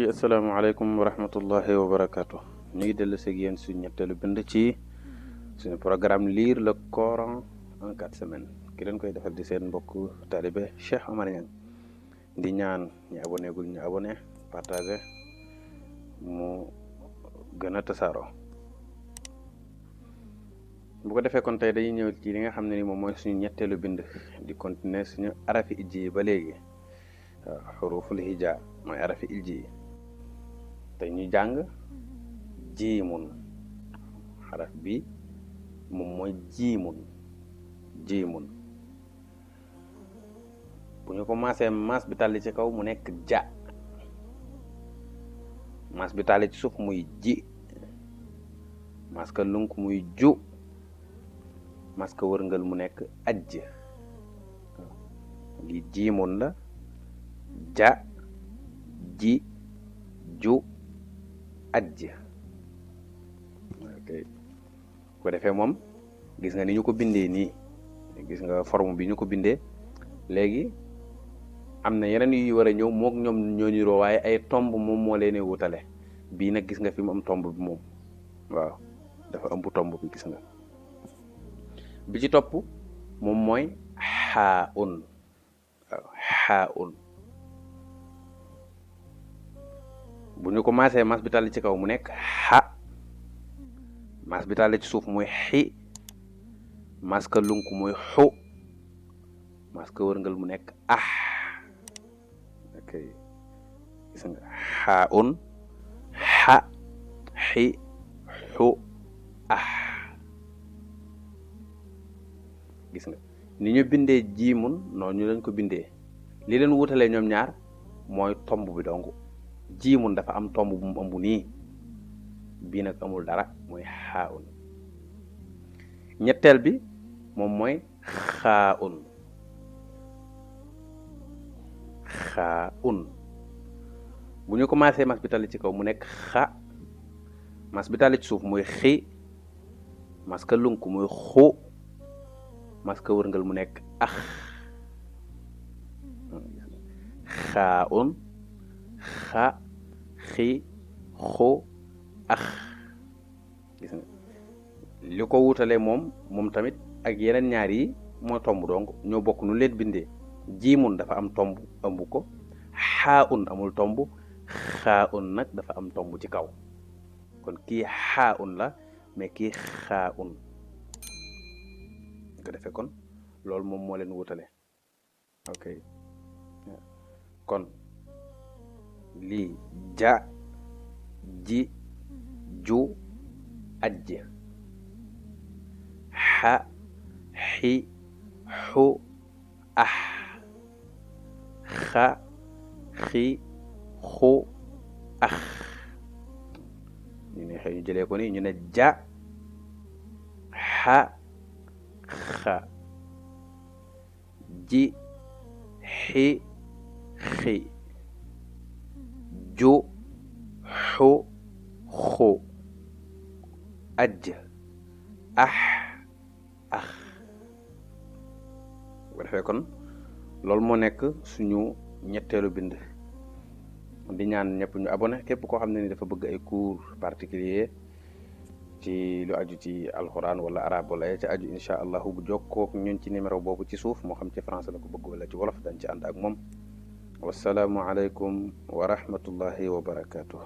mbokk yi asalaamaaleykum wa rahmatullahi wa barakaatu. ñu ngi dellu si yéen suñu ñetteelu bind ci suñu programme lire le Coran en 4 semaines ki leen koy defal di seen mbokk taalibe Cheikh Omar Niang di ñaan ñu abonné gul ñu abonné partagé mu gën a tasaaroo. bu ko defee kon tey dañuy ñëw ci li nga xam ne ni moom mooy suñu ñetteelu bind di continuer suñu arafi ijji ba léegi xuruful hija mooy arafi ijji tey ñu jàng jiimun xaraf bi moom mooy jiimun bu ñu ko maasee maas bi tàlli ci kaw mu nekk ja, maas bi tàlli ci suuf muy ji, maas ka lunk muy ju, maas ka wërngal mu nekk ajj. lii jiimun la, ja, ji, ju, ajj. ok ko defee moom gis nga ni ñu ko bindee nii, gis nga forme bi ñu ko bindee. léegi am na yeneen yu war a ñëw mook ñoom ñoo niroo waaye ay tomb moom moo leen wutale. bii nag gis nga fi mu am tomb bi moom waaw dafa ëmb tomb bi gis nga. bi ci topp moom mooy xaaun. waaw xaaun bu ñu ko maasee maas bi tàlli ci kaw mu nekk xa, maas bi tàlli ci suuf muy xi, maas ka lunk muy xu, maas ka wërngal mu nekk ah. ok gis nga xaaun, xa, xi, xu, ah. gis nga ni ñu bindee jiimun noonu ñu lañ ko bindee. li leen wutalee ñoom ñaar mooy tomb bi dong. jiimun dafa am tomb bu mu ëmb nii, bii nag amul dara mooy xaaun. ñetteel bi moom mooy xaaun. xaaun bu ñu commencé mas bi tali ci kaw mu nekk xa, mas bi tali ci suuf muy xi, mas ka lunk muy xu, mas ka wërngal mu nekk ax. xaaun, xa, xi, xu, ax. gis nga li ko wutalee moom tamit ak yeneen ñaar yi mooy tomb donc ñoo bokk nu leen bindee. jiimun dafa am tomb ëmb ko, xaaun amul tomb, xaaun nag dafa am tomb ci kaw. kon kii xaaun la mais kii xaaun. ko defee kon loolu moom moo leen wutale. ok kon lii ja, ji, ju, ajj. xa, xi, xu, ah. xa, xi, xu, ax. ñu ne xëy ñu jëlee ko ni ñu ne ja, xa, xa, ji, xi, xi, ju, xu, xu, ajj, ax, ax. bu defee kon loolu moo nekk suñu ñetteelu bind. di ñaan ñëpp ñu abonné. képp koo xam ne ni dafa bëgg ay cours particulier ci lu aju ci alxuraan wala arab wala ci aju incha allahu bu jokkook ñun ci numéro boobu ci suuf moo xam ci français la ko bëgg wala ci wolof dañ ci ànd ak moom. wasalaamu aleykum wa rahmatullahi wa barakatuh.